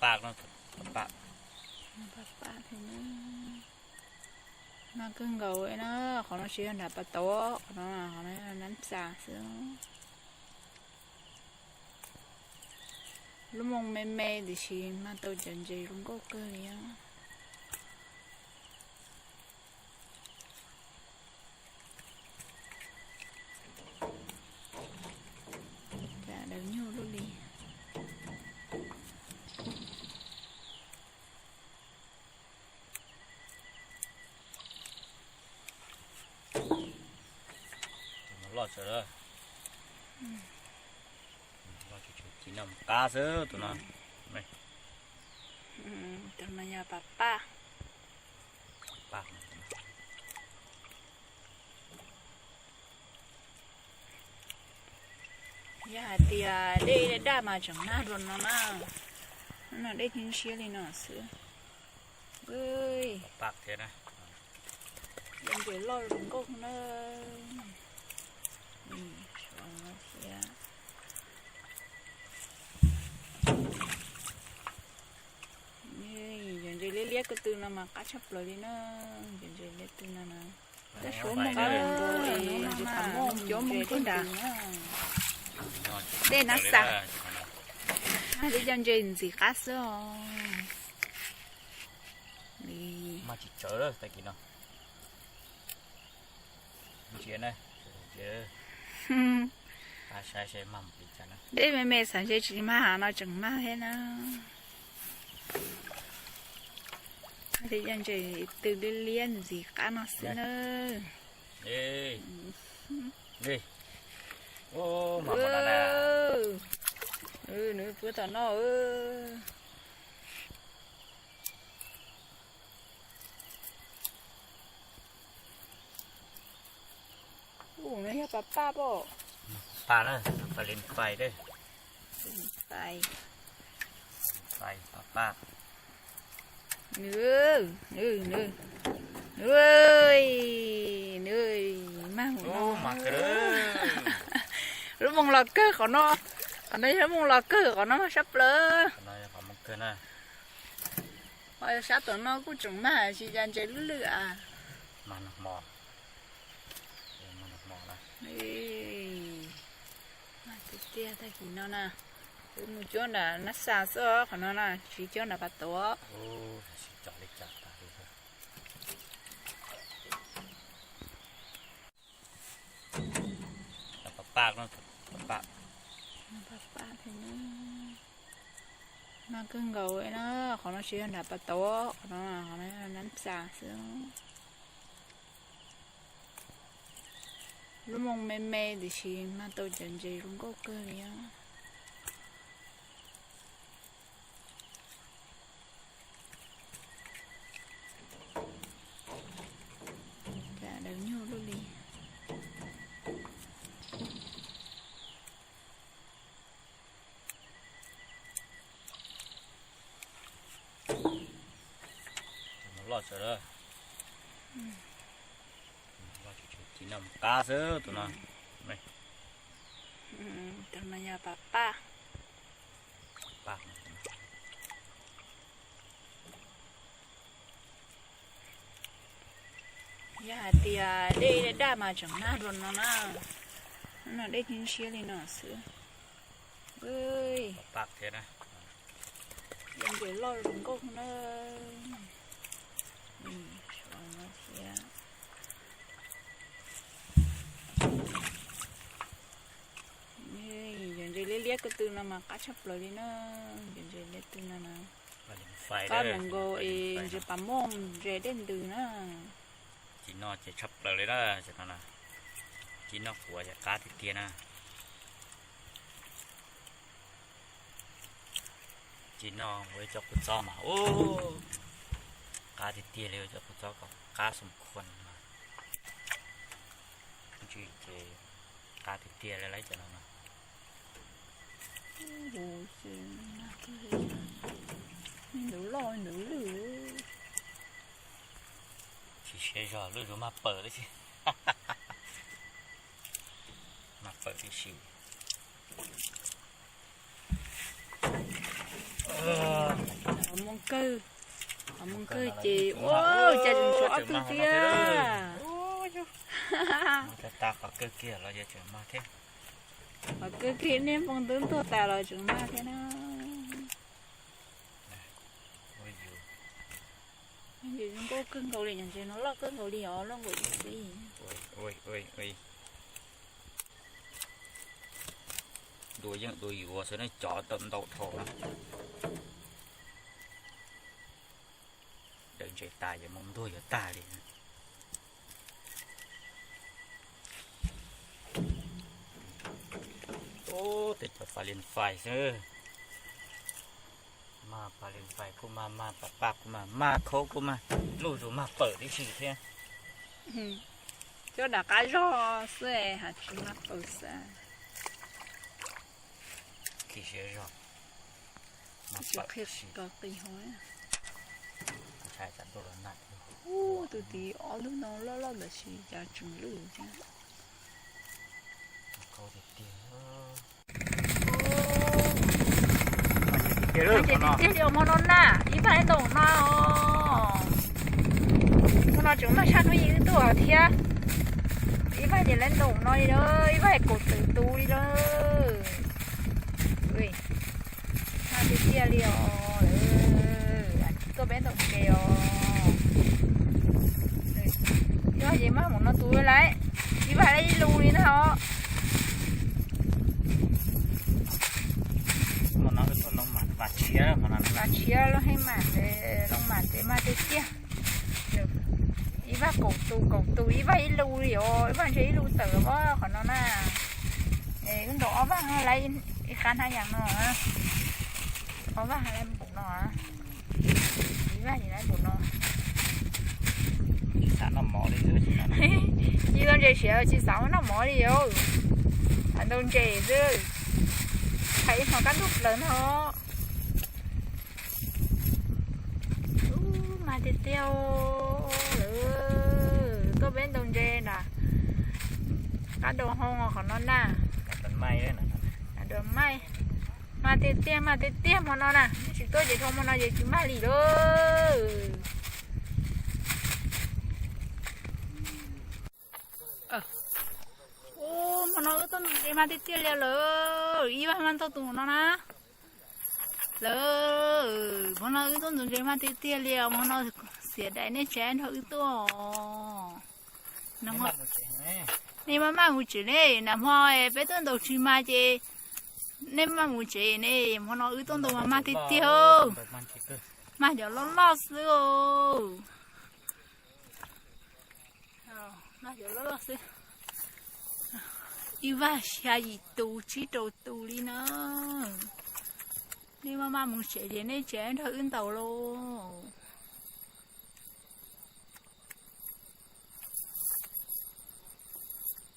paj no, paj paj. Paj paj thiab na. Mag kawg nkaus na, qhov no tsis yog nram pas tauv, qhov no, qhov no yog nab xas xwb. Lub moos me me tiam sis mag tau cov ntses zoo nkauj kawg li. Cas daws nyuj lub li. Tus no loj tsawv lawm. Loj tsawv tsawv, ci no mus qab xwb tus no. Tus no yog pas paj. Yog hais tias dej daj mas tseem nag dua no na. No dej thiab ntshiab li no xwb. Ntses loj zoo nkauj na. Thiab cov ntses liab liab ko tw no mas qab tshaj plaws li na. Cov ntses liab tw no na. Tab sis muaj qab mus nkaus es ntses pas mooj cov mus nrad. Dej nab xas. Hais li cov ntses ntxim qab xwb os. Mas tsis tsawv tag kis no. Dej me me xav ntshe tsis mag, no tseem mag thiab na. Li cov ntses tw liab liab ntxim qab no xwb na. Nws puab tom no. Ub, no yog pas paj pom. Pas na, pas li fais. Fais, pas paj. Nws, nws, nws, nws, mag mus no. Lub moos los kawg qhov no, qhov no yog lub moos los kawg, qhov no mag sab plaws. Sab tom no kuj tseem mag, tsis cas ntses lwj lwj a. Tiag tiag tag kis no na, wb mus cuab nram nab xas xwb qhov no na, tsis cuab nram pas tauv. Mag kawg nkaus na, qhov no tsis yog nram pas tauv, qhov no, qhov no yog nab xas xwb. Lub moos me me tiam sis mag tau cov ntses zoo nkauj kawg li. Cas daws nyuj lub li. Loj tsawv lawm. Ci no mus qab xwb tus no. Tus no yog pas paj. Yog hais tias dej daj mas tseem nag dua no na. No dej thiab ntshiab li no xwb. Cov ntses loj zoo nkauj na. Thiab cov ntses liab liab ko tw no mas qab tshaj plaws li na. Cov ntses liab tw no na, qab mus nkaus es ntses pas mooj ntses dej ntws na. Ci no ces tshaj plaws li na, ci no kuav ces qab tiag tiag na. Ci no ua ib co kua txob mas, qab tiag tiag li, ua cov kua txob kom qab xoo khuas mas. Tsis ces qab tiag tiag li lawm cov no na. Ntawd loj ntawd lwj. Tsis siab zog, lwj zog mag pawg tib si. Mag pawg tib si. Qhov muaj kawg ces, ua cas tseem tshuav ob tug thiab. Qhov kawg kiag los tseem mag thiab. Qhov kawg kiag niaj hmo twb tuag tas los tseem mag thiab na. Zoo nkauj kawg nkaus li, ntshe no loj kawg nkaus li os, loj nkaus ib txhis. Dua yeej dua yuav xwb na, cov tau ntau dhau na. Daws ntses tas ces mus ntuag yuav tag li. Ub, tej cov pa lias fais xwb. Mag pa lias fais kuj mag, mag pam paj kuj mag, mag khaub kuj mag, luj zus mag pawm tib si thiab. Cov dav qab zog xwb, ha tsis mag pawm xwb. Khi siab zog. Tsis qhia qis hov. Ub, tus tid ob lub no loj loj ntawd sis cas tseem lwj thiab. Ces tiag tiag li hmo no na, ib vaj ntoo no os. Hmo no tseem mag sab hnub ib tuaj thiab. Ib vaj ces lawv ntoom no li, ib vaj kaum tawm tus li lawm. Mag tiag tiag li os. Tuaj peb ntoom ntses os. Ib vaj ces mag mus no tus lawm, ib vaj lawv ib lub li na os. Mas tshiab, loo heev mas, loo mas ces mag tiag tiag. Ib vaj kaum tus kaum tus, ib vaj ib lub li os, ib vaj ntses ib lub tawm os qhov no na. Wb ntaus ob vaj lawv ib qab hnab yas no, ob vaj lawv npaum no. Ib vaj lawv npaum no. Ib tug ntses siav tsis xav noj mov li os. Ntaus ntses xwb, hais ib hmo kab ntug plaws no. Ub, mag tiag tiag lawm. Tuaj peb ntaus ntses na, qab dau hoo qhov no na. Dua maij, mag tiag tiag, mag tiag tiag hmo no na, tsis tuaj ces dhau hmo no ces tsis mag li lawm. Ub, hmo no wb tuaj ntaus ntses mag tiag tiag li lawm, ib vaj mag ntau tus no na. Lawm, hmo no wb tuaj ntaus ntses mag tiag tiag li, hmo no xiam dais nej tsev nrog wb tuaj. Nej maj maj mus tsev ne, nag hmo peb tuaj ntaus tsis mag ces nej maj mus tsev ne, hmo no wb tuaj ntaus mas mag tiag tiag. Mag cov loj loj xwb. Ib vaj xya yim tus tsib rau tus li na. Nej maj maj mus tsev ces nej tsev nrog wb ntaus lauj.